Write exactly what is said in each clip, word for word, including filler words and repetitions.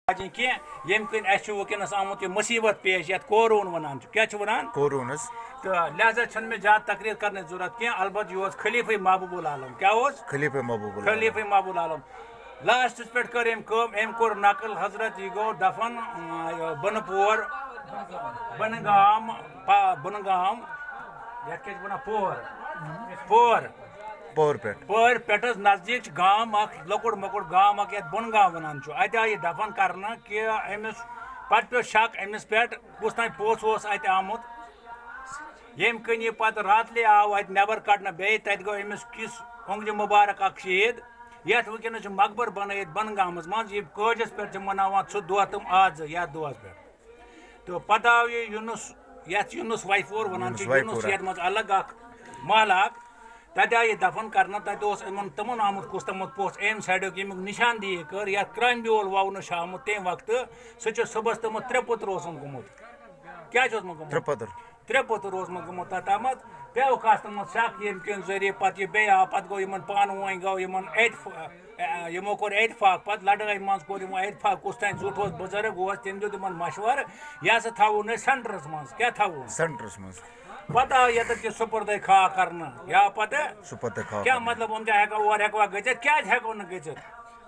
واجِنۍ کینٛہہ، ییٚمہِ کِنۍ اَسہِ چھُ وٕنکیٚنَس آمُت یہِ مُصیٖبت پیش، یَتھ کورون وَنان چھُ۔ کیٛاہ چھِ وَنان؟ کورونَس۔ تہٕ لہذا چھَنہٕ مےٚ زیادٕ تقریر کَرنٕچ ضروٗرت کینٛہہ۔ البتہ یہِ اوس خلیفہ محبوب العالم۔ کیٛاہ اوس؟ خلیفہ محبوب العالم۔ خلیفہ محبوب العالم۔ لاسٹَس پٮ۪ٹھ کٔر أمۍ کٲم، أمۍ کوٚر نقل حضرت، یہِ گوٚو دفن، اۭں، بنہٕ پور، بنہٕ گام، پا-، بنہٕ گام، یَتھ کیٛاہ چھِ وَنان؟ پور۔ پور۔ پور پٮ۪ٹھ۔ پور پٮ۪ٹھ حظ نزدیٖک چھُ گام اَکھ، لۄکُٹ مۄکُٹ گام اَکھ، یَتھ بۄنہٕ گام وَنان چھُ۔ اَتہِ آو یہِ دفن کرنہٕ کہِ أمِس پَتہٕ پیوٚو شک أمِس پٮ۪ٹھ، کُس تام پوٚژھ اوس اَتہِ آمُت۔ ییٚمہِ کِنۍ یہِ پَتہٕ راتلہِ آو اَتہِ نٮ۪بر کڑنہٕ، بیٚیہِ تَتہِ گوٚو أمِس کِس اونٛگجہِ مُبارک اَکھ شہیٖد، یَتھ وٕنکیٚنَس چھُ مقبر بنٲیِتھ بۄنہٕ گامَس منٛز۔ یہِ کٲجَس پٮ۪ٹھ چھِ مناوان سُہ دۄہ تِم آز، یَتھ دۄہَس پٮ۪ٹھ۔ تہٕ پَتہٕ آو یہِ یوٗنُس، یَتھ یوٗنُس ویپور وَنان چھِ، یوٗنُس یوٗنُس ویپورہ۔ یَتھ منٛز الگ اَکھ محلہٕ اَکھ، تَتہِ آو یہِ دفن کرنہٕ۔ تَتہِ اوس یِمَن، تِمَن آمُت کُس تامَتھ پوٚژھ، أمۍ سایڈُک ییٚمیُک نِشاندِہی کٔر، یَتھ کرٛامہِ بیول وَونہٕ چھُ آمُت تَمہِ وقتہٕ، سُہ چھُ صُبحَس تامَتھ ترٛےٚ پُتر اوسُن گوٚمُت۔ کیٛاہ چھُ اوسمُت گوٚمُت؟ ترٛےٚ پُتر۔ ترٛےٚ پُتر اوسمُت گوٚمُت تَتھ تامَتھ۔ پیوٚو کَس تامَتھ شک، ییٚمہِ کِنۍ ذٔریعہٕ پَتہٕ یہِ بیٚیہِ آو، پَتہٕ گوٚو یِمَن پانہٕ ؤنۍ، گوٚو یِمَن اتف-، یِمو کوٚر اتفاق، پَتہٕ لڑٲے منٛز کوٚر یِمو اتفاق، کُس تام زیُٹھ اوس، بُزرگ اوس، تٔمۍ دیُت یِمَن مشورٕ، یہِ ہسا تھاوون أسۍ سینٹرس منٛز۔ کیٛاہ تھاوون؟ سینٹرس منٛز۔ پَتہٕ آو ییٚتٮ۪تھ یہِ سُپردَے خاک کرنہٕ، یا پَتہٕ سُپردَے خاک کیٛاہ کرنہٕ۔ مطلب، یِم تہِ ہٮ۪کو اور ہٮ۪کوا گٔژھِتھ؟ کیٛازِ ہٮ۪کو نہٕ گٔژھِتھ؟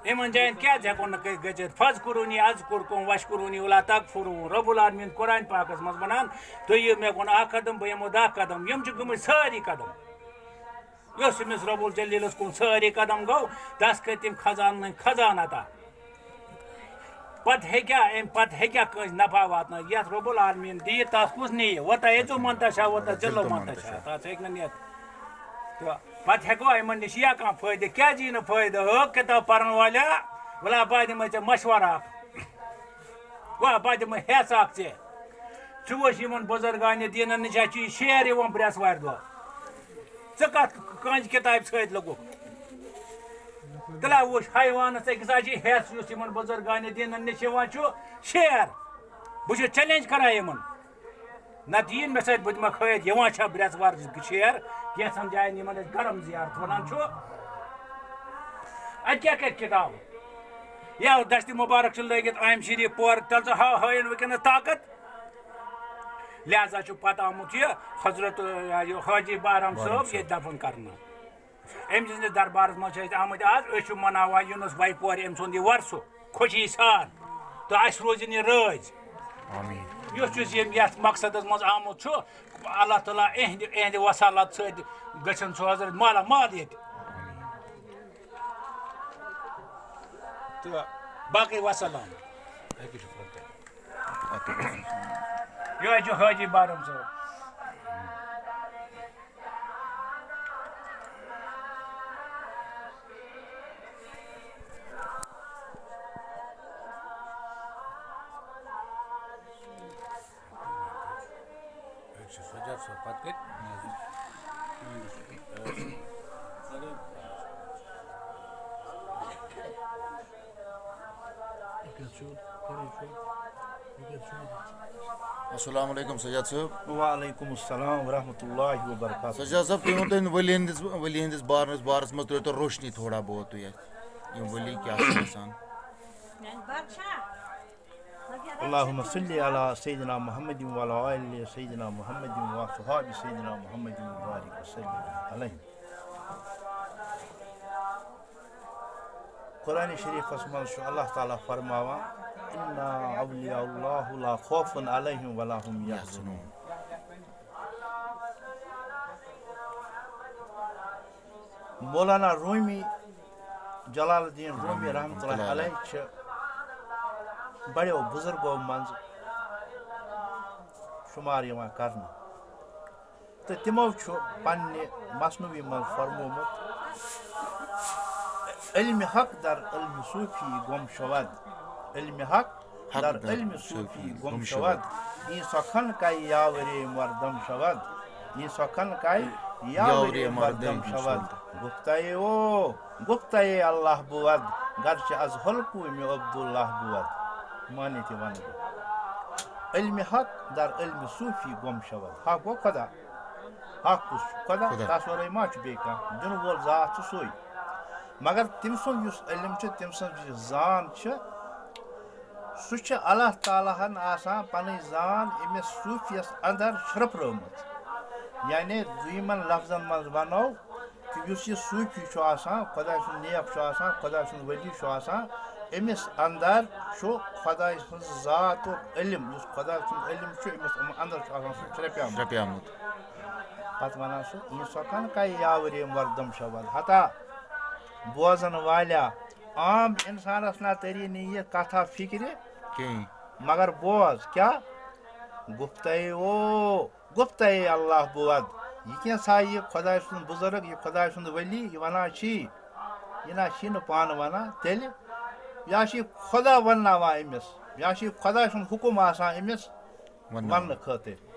یِمن جاین کیٛازِ ہٮ۪کو نہٕ کٔرِتھ گٔژھِتھ؟ فَذکُرُونی اَذکُرکُم وَاشْکُرُونی وَلا تَکْفُرُون۔ رب العالمین قرآن پاکس منٛز وَنان، تُہۍ یِیِو مےٚ کُن اَکھ قدم، بہٕ یِمو دَہ قدم۔ یِم چھِ گٔمٕتۍ سٲری قدم۔ یۄس أمِس رب الجلیلس کُن سٲری قدم گوٚو، تَس کٔرۍ تٔمۍ خزانہٕ نہٕ خزانہٕ عطا۔ پتہٕ ہیٚکیٛاہ أمۍ، پتہٕ ہیٚکیٛاہ کٲنٛسہِ نفع واتنٲوِتھ؟ یَتھ رب العالمین دِیہِ، تَس کُس نِیہِ؟ وۄنۍ تۄہہِ ییٚتیُو منتشا، وۄنۍ تۄہہِ دِلو دِلو منتشا، منتشا۔ تَس ہیٚکہِ نہٕ نِتھ۔ تہٕ پتہٕ ہٮ۪کوا یِمن نِش یا کانٛہہ فٲیدٕ؟ کیٛازِ یی نہٕ فٲیدٕ؟ ہو کِتاب پرن والیا، ولا بہٕ دِمے ژےٚ مشورٕ اکھ۔ وَ بہٕ دِمے ہٮ۪س اکھ ژےٚ۔ ژٕ وٕچھ یِمن بُزرگانِ دیٖنن نِش، اَسہِ چھُ یہِ شعر یِوان برٛٮ۪سوارِ دۄہ۔ ژٕ کتھ کٲنٛسہِ کِتابہِ سۭتۍ لوٚگُکھ؟ تیٚلہِ ہا وٕچھ حیوانس أکِس، اَسہِ چھُ ہٮ۪س یُس یِمن بُزرگانِ دیٖنن نِش یِوان چھُ شعر۔ بہٕ چھُس چیلنج کران یِمن۔ نتہٕ یِیِن مےٚ سۭتۍ، بہٕ دِمَکھ ہٲیِتھ، یِوان چھا برٛٮ۪سوار کِشیر کینٛژھن جایَن، یِمَن أسۍ گرم زیارت وَنان چھُ۔ اَتہِ کیٛاہ کَرِ کِتاب؟ یا دَستہِ مُبارک چھِ لٲگِتھ آمہِ شریٖف پورٕ، تَلہٕ ژٕ ہا ہٲیِن وٕنکیٚنَس طاقت۔ لہذا چھُ پَتہٕ آمُت یہِ حضرت، یہِ حاجی بہرام بہرام صٲب صٲب۔ ییٚتہِ دفن کرنہٕ۔ أمۍ سٕنٛدِس دربارس منٛز چھِ أسۍ آمٕتۍ آز، أسۍ چھِ مناوان یوٗنس ویپورِ أمۍ سُنٛد یہِ وۄرسُہ خوشی سان، تہٕ اَسہِ روزِن یہِ رٲضۍ۔ آمیٖن۔ یُس یُس ییٚمۍ یَتھ مقصدس منٛز آمُت چھُ، اللہ تعالیٰ اِہِنٛدِ، اِہِنٛدِ وسالت سۭتۍ گٔژھِن سُہ حضرت مالا مال ییٚتہِ۔ تہٕ باقٕے وسلام۔ یِہوٚے چھُ حٲجی بارم صٲب۔ سجاد صٲب، پتہٕ کتہِ؟ السلام علیکم سجاد صٲب۔ وعلیکم السلام ورحمۃ اللہ وبرکاتہ۔ سجاد صٲب، تُہۍ ؤنۍ تو یِم ؤلی ہٕنٛدِس، ؤلی ہٕنٛدِس بارس، بارس منٛز ترٛٲوۍ تو روشنی تھوڑا بہت تُہۍ اَتھ۔ یِم ؤلی کیٛاہ چھِ آسان؟ اللہم صلی علی سیدنا محمد وعلی آل سیدنا محمد و صحاب سیدنا محمد وبارک وسلم علیہ۔ قرآن شریفس منٛز چھُ اللہ تعالیٰ فرماوان، انا اولیاء اللہ لا خوف علیہم ولا هم یحزنون۔ مولانا رومی، جلال الدین رومی رحمتہ اللہ علیہ چھِ بڑیو بزرگو منٛز شمار یِوان کرنہٕ۔ تہٕ تِمو چھُ پننہِ مثنوی منٛز فرمومُت، علم حق در علم صوفی گم شود، علم حق حق در در علم صوفی صوفی گم گم شود۔ شود۔ این سخن کای یاورے مردم شود۔ این سخن کای یاورے یاورے مردم مردم شود۔ شود۔ گفتہ او، گفتہ اللہ بود، گرچہ از حلقوم عبداللہ بود۔ معنی تہِ ونہٕ بہٕ۔ علم حق در علم صوفی گم شود۔ حق گوٚو خدا۔ حق کُس چھُ؟ خدا۔ خدا۔ تس ورٲے ما چھُ بیٚیہِ کانٛہہ؟ دِنہٕ وول ذات چھُ سُے۔ مگر تٔمۍ سُنٛد یُس علم چھُ، تٔمۍ سٕنٛز یُس زان چھِ، سُہ چھُ اللہ تعالیٰ ہن آسان پنٕنۍ زان أمِس صوٗفیَس اندر چھرپرٲومٕژ۔ یعنی دوٚیمٮ۪ن لفظن منٛز وَنو کہِ یُس یہِ صوٗفی چھُ آسان، خۄداے سُنٛد نیک چھُ آسان، خۄداے سُنٛد ؤلی چھُ آسان، أمِس اندر چھُ خۄداے سٕنٛز ذاتُک علم، یُس خۄداے سُنٛد علم چھُ، أمِس اندر چھُ آسان سُہ چھرپیومُت۔ چھرپیومُت۔ پتہٕ وَنان سُہ، "یہِ سۄ کَن کَے یاوٕرۍ یِم وَردَم شَوَل ہتا بوزَن والیا۔" عام اِنسانَس نہ تٔری نہٕ یہِ کَتھا فِکرِ۔ کِہیٖنۍ۔ مگر بوز، کیٛاہ؟ گُفتَے او، گُفتَے اللہ بود۔ یہِ کینٛژھا یہِ خۄداے سُنٛد بُزرٕگ، یہِ خۄداے سُنٛد ؤلی، یہِ وَنان چھی، یہِ نہ چھی نہٕ پانہٕ وَنان تیٚلہِ۔ یا چھِ یہِ خۄدا وَنناوان أمِس، یا چھِ یہِ خۄداے سُنٛد حُکُم آسان أمِس وَنناوان۔ وَننہٕ خٲطرٕ۔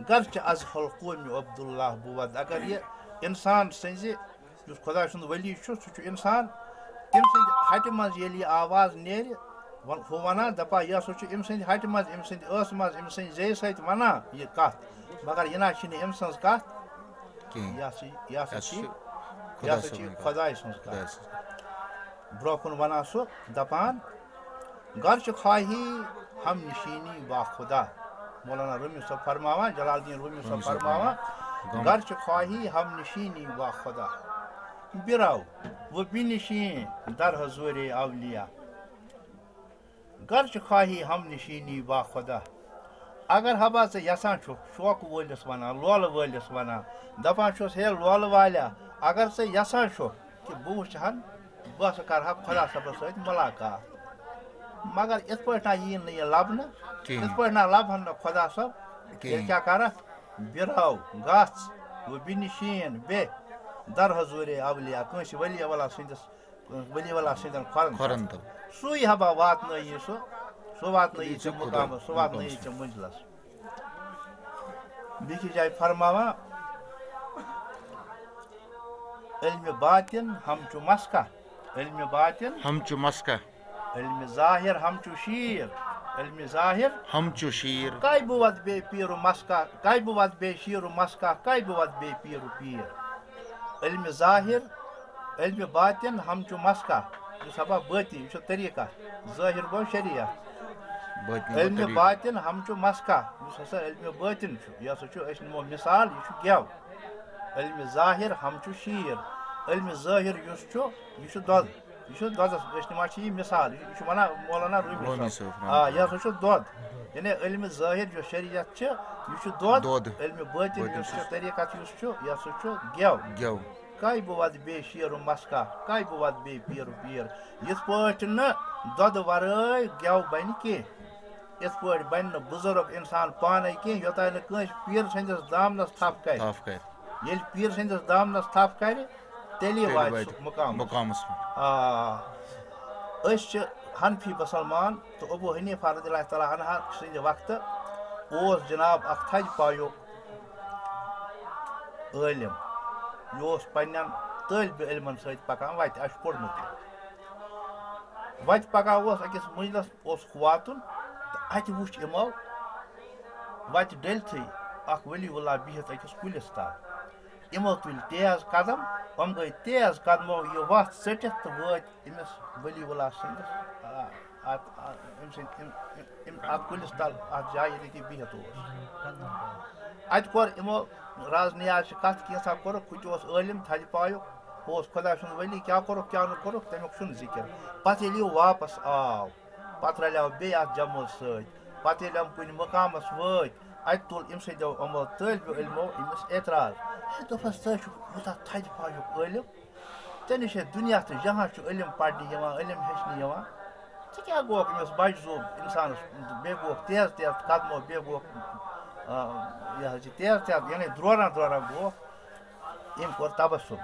گرچہ از حلقومِ عبداللہ بود، اگر یہِ اِنسان سٕنٛزِ، یُس خۄداے سُنٛد ؤلی چھُ، سُہ چھُ اِنسان، تٔمۍ سٕنٛدِ ہَٹہِ منٛز ییٚلہِ یہِ آواز نیرِ، وَن-، ہُہ وَنان، دَپان، "یہِ ہسا چھُ أمۍ سٕنٛدِ ہَٹہِ منٛز، أمۍ سٕنٛدِ ٲسہٕ منٛز، أمۍ سٕنٛدِ زیٚیہِ سۭتۍ وَنان یہِ کَتھ، مگر یہِ نہ چھِنہٕ أمۍ سٕنٛز کَتھ کِہیٖنۍ۔ یہِ ہسا، یہِ ہسا یہِ چھِ، چھُ یہِ ہسا خۄداے چھِ صٲبُن کَتھ۔ خۄداے سٕنٛز کَتھ۔" خۄداے سٕنٛز کَتھ۔ برونٛہہ کُن وَنان سُہ، دَپان، گرچہ خواہی ہم نشینی با خدا۔ مولانا رومی صٲب فرماوان، جلال الدین رومی صٲب رومی صٲب فرماوان، فرماوان، غم گرچہ خواہی ہم نشینی با خدا، برو و بنشین در حضور اولیا۔ گرچہ خواہی ہم نشینی با خدا۔ اگر ہبا ژٕ یژھان چھُکھ، شوقہٕ وٲلِس وَنان، لولہٕ وٲلِس وَنان، دَپان چھُس، "ہے لولہٕ والیا، اگر ژٕ یژھان چھُکھ کہِ بہٕ وٕچھِ ہن، بہٕ ہسا کرٕ ہا خۄدا صٲبَس سۭتۍ مُلاقات۔" مگر یِتھ پٲٹھۍ نہ یِیہِ نہٕ یہِ لَبنہٕ، کِہیٖنۍ۔ یِتھ پٲٹھۍ نہ لَبہٕ ہن نہٕ خۄدا صٲب، تیٚلہِ کِہیٖنۍ۔ کیٛاہ کَرَکھ؟ بیٚہو، گژھ، و بِنشین، بیٚہہ، در حضور اولیا، کٲنٛسہِ ولی اللہ سٕنٛدِس، ولی اللہ سٕنٛدٮ۪ن کھۄرَن تَل۔ کھۄرَن تَل۔ سُے ہبا واتنٲیی سُہ، سُہ واتنٲیی ژےٚ مُقامَس، سُہ واتنٲیی ژےٚ منزلَس۔ بیٚکِس جایہِ فرماوان، علمِ باطن ہم چُھ مسکہ، علمِ باطن ہم چُھ مسکہ۔ علمِ ظاہر ہم چُھ شیر، علمِ ظاہر ہم چُھ شیر۔ کَے بُوَتھ بے پیر و مسکہ، کَے بُوَتھ بے شیر و مسکہ، کَے بُوَتھ بے پیر و پیر۔ علمِ ظاہر، علمِ باطن ہم چُھ مسکہ، یُس ہبا باطن، یہِ چھُ طریٖقہ، ظٲہِر گوٚو شریعت۔ باطن گوٚو علمِ طریٖقہ۔ باطن ہم چُھ مسکہ، یُس ہسا علمِ باطن چھُ، یہِ ہسا چھُ، أسۍ نِمو مثال، یہِ چھُ گٮ۪و۔ علمِ ظاہر ہم چُھ شیر، علمِ ظٲہِر یُس چھُ، یہِ چھُ دۄد۔ یہِ چھُ دۄدَس، أسۍ نِوان چھِ یہِ مثال، یہِ چھُ وَنان مولانا رومی رومی صٲب۔ صٲب، آ، یہِ ہسا چھُ دۄد۔ یعنی علمِ ظٲہِر یُس شریعت چھِ، یہِ چھُ دۄد۔ دۄد۔ علمِ باطن باطن یُس چھُ۔ چھُ، طریٖقت یُس چھُ، یہِ ہسا چھُ گٮ۪و۔ گٮ۪و۔ کَے بُوَتھ بے شیر و مسکہ، کَے بُوَتھ بے پیر و پیر۔ یِتھ پٲٹھۍ نہٕ دۄدٕ وَرٲے گٮ۪و بَنہِ کینٛہہ، یِتھ پٲٹھۍ بَنہِ نہٕ بُزرگ اِنسان پانَے کینٛہہ، یوٚتانۍ نہٕ کٲنٛسہِ پیٖر سٕنٛدِس دامنَس تھَپھ کَرِ۔ تھَپھ کَرِ۔ ییٚلہِ پیٖر سٕنٛدِس دامنَس تھَپھ کَرِ، تیٚلی تیٚلہِ واتہِ واتہِ سُہ مُقامَس۔ مُقامَس پٮ۪ٹھ۔ آ، أسۍ چھِ حنفی مُسلمان تہٕ ابو حنیفہ رضی اللہ تعالیٰ عنہ سٕنٛدِ وقتہٕ اوس جناب اَکھ تھدِ پایُک عٲلِم۔ یہِ اوس پنٛنٮ۪ن طٲلبِ علمَن سۭتۍ پَکان وَتہِ، اَسہِ چھُ پوٚرمُت یہِ۔ وَتہِ پَکان اوس أکِس مٔنٛزلَس اوسُکھ واتُن تہٕ اَتہِ وُچھ یِمو وَتہِ ڈٔلتھٕے اَکھ ؤلی اللہ بِہِتھ أکِس کُلِس تَل۔ یِمو تُلۍ تیز قدم، یِم گٔے تیز قدمو یہِ وَتھ ژٔٹِتھ تہٕ وٲتۍ أمِس ؤلی اللہ سٕنٛدِس، آ، اَتھ، آ، أمۍ سٕنٛدِ، أمۍ، أمۍ، أمۍ، اَتھ کُلِس تَل، اَتھ جایہِ ییٚتہِ یہِ بِہِتھ اوس۔ اَتہِ کوٚر یِمو راز نیاز چھِ کَتھ کینٛژھا کوٚرُکھ، ہُہ تہِ اوس عٲلِم تھدِ پایُک، ہُہ اوس خۄداے سُنٛد ؤلی، کیٛاہ کوٚرُکھ، کیٛاہ نہٕ کوٚرُکھ، تَمیُک چھُنہٕ ذِکِر۔ پَتہٕ ییٚلہِ یہِ واپَس آو، پَتہٕ رَلیو بیٚیہِ اَتھ جمٲژ سۭتۍ۔ پَتہٕ ییٚلہِ یِم کُنہِ مُقامَس وٲتۍ، اَتہِ تُل أمۍ سٕنٛدیو یِمو طٲلبِ علمو أمِس اعتراض، "ہے، دوٚپہَس، ژٕ ہے چھُکھ یوٗتاہ تھدِ پایُک عٲلِم، ژےٚ نِش ہے دُنیا تہٕ جہان چھُ علم پَرنہِ یِوان، علم ہیٚچھنہِ یِوان۔ ژٕ کیٛاہ گوکھ أمِس بَجہِ زوٚگ اِنسانَس، بیٚیہِ گوکھ تیز تیز قدمو، بیٚیہِ گوکھ، آ، یہِ حظ یہِ تیز تیز، یعنی دروران دروران گوکھ؟" أمۍ کوٚر تبسُم،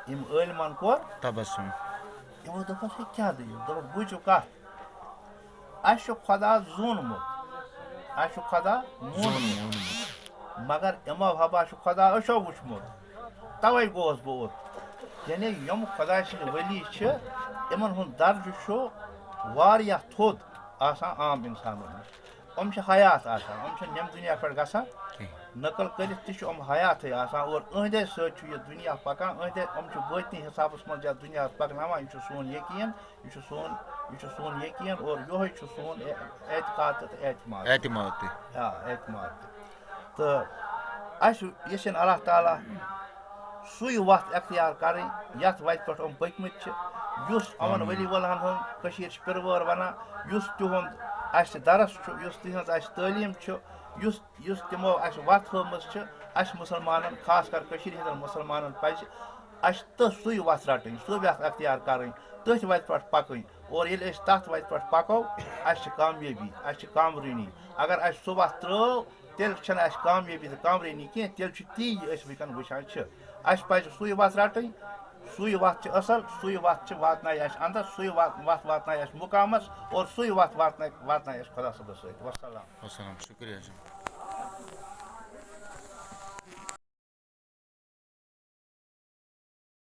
أمۍ عٲلمَن کوٚر۔ تبسُم۔ یِمو دوٚپُس، "ہے کیٛاہ دٔلیٖل؟" دوٚپُکھ، "بوٗزِو کَتھ، اَسہِ چھُ خۄدا زونمُت، اَسہِ چھُ خۄدا مونمُت، زونمُت۔ مگر یِمو ہبا چھُ خۄدا أچھو وُچھمُت، تَوَے گوس بہٕ اوٚت۔" یعنی یِم خۄداے سٕنٛدۍ ؤلی چھِ، یِمَن ہُنٛد درجہٕ چھُ واریاہ تھوٚد آسان عام اِنسانَن نِش۔ یِم چھِ حیات آسان، یِم چھِنہٕ ییٚمہِ دُنیا پٮ۪ٹھ گژھان۔ کِہیٖنۍ۔ نقل کٔرِتھ تہِ چھُ یِم حیاتھٕے آسان اور أہنٛدے سۭتۍ چھُ یہِ دُنیا پکان، أہنٛدے، یِم چھِ بٲطنی حسابس منٛز یتھ دُنیاہس پکناوان۔ یہِ چھُ سون یقین، یہِ چھُ سون، یہِ چھُ سون یقین اور یِہوٚے چھُ سون اع-، اعتقاد تہٕ اعتماد۔ اعتماد تہِ۔ آ، اعتماد تہِ۔ تہٕ اَسہِ یژھِن اللہ تعالیٰ سُے وَتھ اختیار کَرٕنۍ، یَتھ وَتہِ پٮ۪ٹھ یِم پٔکۍمٕتۍ چھِ، یُس یِمَن آمیٖن۔ ؤلی ولہَن ہُنٛد کٔشیٖر چھِ پِروٲر وَنان، یُس تِہُنٛد اَسہِ درس چھُ، یُس تِہٕنٛز اَسہِ تعلیٖم چھُ، یُس، یُس تِمو اَسہِ وَتھ ہٲومٕژ چھِ، اَسہِ مُسلمانَن، خاص کر کٔشیٖرِ ہِنٛدٮ۪ن مُسلمانَن پَزِ اَسہِ تہٕ سُے وَتھ رَٹٕنۍ، سُے وَتھ اختیار کَرٕنۍ، تٔتھۍ وَتہِ پٮ۪ٹھ پَکٕنۍ۔ اور ییٚلہِ أسۍ تَتھ وَتہِ پٮ۪ٹھ پَکو، اَسہِ چھِ کامیٲبی، اَسہِ چھِ کامرٲنی۔ اگر اَسہِ سُہ وَتھ ترٛٲو، تیٚلہِ چھَنہٕ اَسہِ کامیٲبی تہٕ کامرٲنی کینٛہہ، تیٚلہِ چھُ تی یہِ أسۍ وٕنکٮ۪ن وٕچھان چھِ۔ اَسہِ پَزِ سُے وَتھ رَٹٕنۍ، سُے وَتھ چھِ اَصٕل، سُے وَتھ چھِ واتنایہِ اَسہِ اَندَس، سُے وَتھ، وَتھ واتنایہِ اَسہِ مُقامَس، اور سُے وَتھ واتنایہِ، واتنایہِ اَسہِ خۄدا صٲبَس سۭتۍ۔ وَسَلام۔ وَسَلام، شُکریہ جِناب۔